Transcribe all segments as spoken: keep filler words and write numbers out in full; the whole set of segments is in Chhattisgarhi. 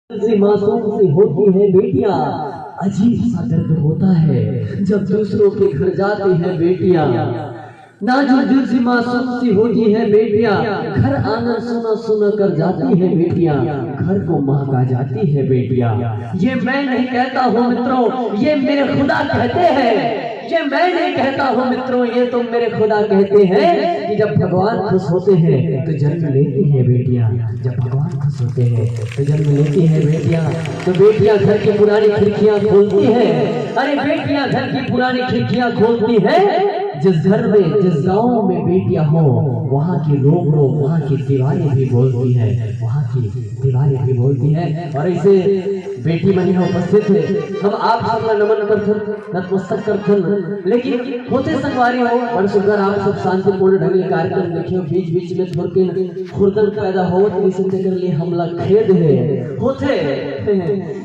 सी मासूम सी होती है बेटियां। अजीब सा दर्द होता है जब दूसरों के घर जाती है बेटियां। नाजुक दिल सी मासूम सी होती है बेटियां, घर आंगन सूना सूना कर जाती है बेटियां, घर को महका जाती है बेटियां। ये मैं नहीं कहता हूँ मित्रों, ये मेरे खुदा कहते हैं। ये मैं नहीं कहता हूँ मित्रों, ये तो मेरे खुदा कहते हैं कि जब भगवान खुश होते हैं तो जन्म लेती है बेटियां। जब भगवान खुश होते हैं तो जन्म लेती है बेटियां। तो बेटियां घर की पुरानी खिड़कियां खोलती हैं। अरे, बेटियां घर की पुरानी खिड़कियां खोलती हैं। जिस घर में, जिस गांव में बेटियां हो, वहां की रोम रोम, वहां की दीवारें भी बोलती है, वहां की दीवारें भी बोलती है। और ऐसे बेटी मन यहाँ उपस्थित है, हम आप सबला नमन करथन, नतमस्तक करथन। लेकिन होथे संगवारी हो, बड़ सुंदर आप सब शांतिपूर्ण ढंग ले कार्यक्रम देखे हो, बीच बीच में थोरकिन खुरदन पैदा होवत, इसे तेकर लिए हमला खेद है। होथे,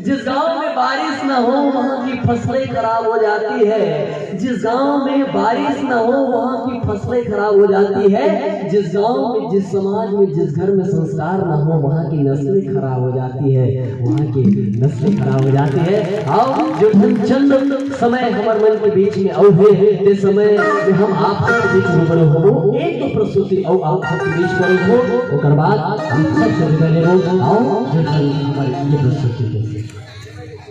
जिस गांव में बारिश ना हो, वहां की फसलें खराब हो जाती है। जिस गांव में बारिश ना हो, वहां की फसलें खराब हो जाती है। जिस गांव में, जिस समाज में, जिस घर में संस्कार ना हो, वहां की नस्लें खराब हो जाती है, वहां की नस्लें खराब हो जाती है। आओ, जो झन चंद समय हमर मन के बीच में अउ हे, ते समय में हम आप सबके बीच में बड़े होबो, एक दो प्रस्तुति अउ आप सबके बीच में हो, ओकर बाद हम सब से विदा लेबो। आओ, जो झन हमर ये प्रस्तुति के